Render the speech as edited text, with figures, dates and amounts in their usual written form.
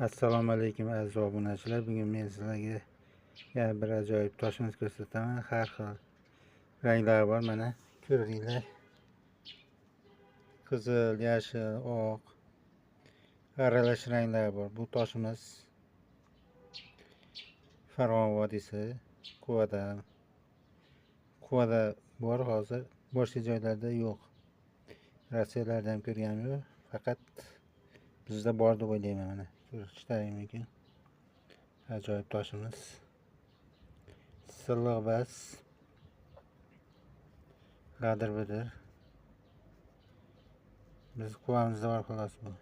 Assalomu alaykum aziz obunachilar. Bugun men sizlarga yana bir ajoyib toshimiz ko'rsataman. Har xil ranglar bor, mana ko'ringlar. Qizil, yashil, oq aralash ranglar bor. Bu toshimiz Farg'ona vodiysi, Quvada. Quvada bor hozir, boshqa joylarda yo'q. Rossiyalarda ham ko'rganim yo'q. Faqat bizda bor deb o'ylayman mana. Ko'rishlaring mumkin. Ajoyib toshimiz. Silliq bas. G'adir-budir. Biz Quvamizda bor xolos bu.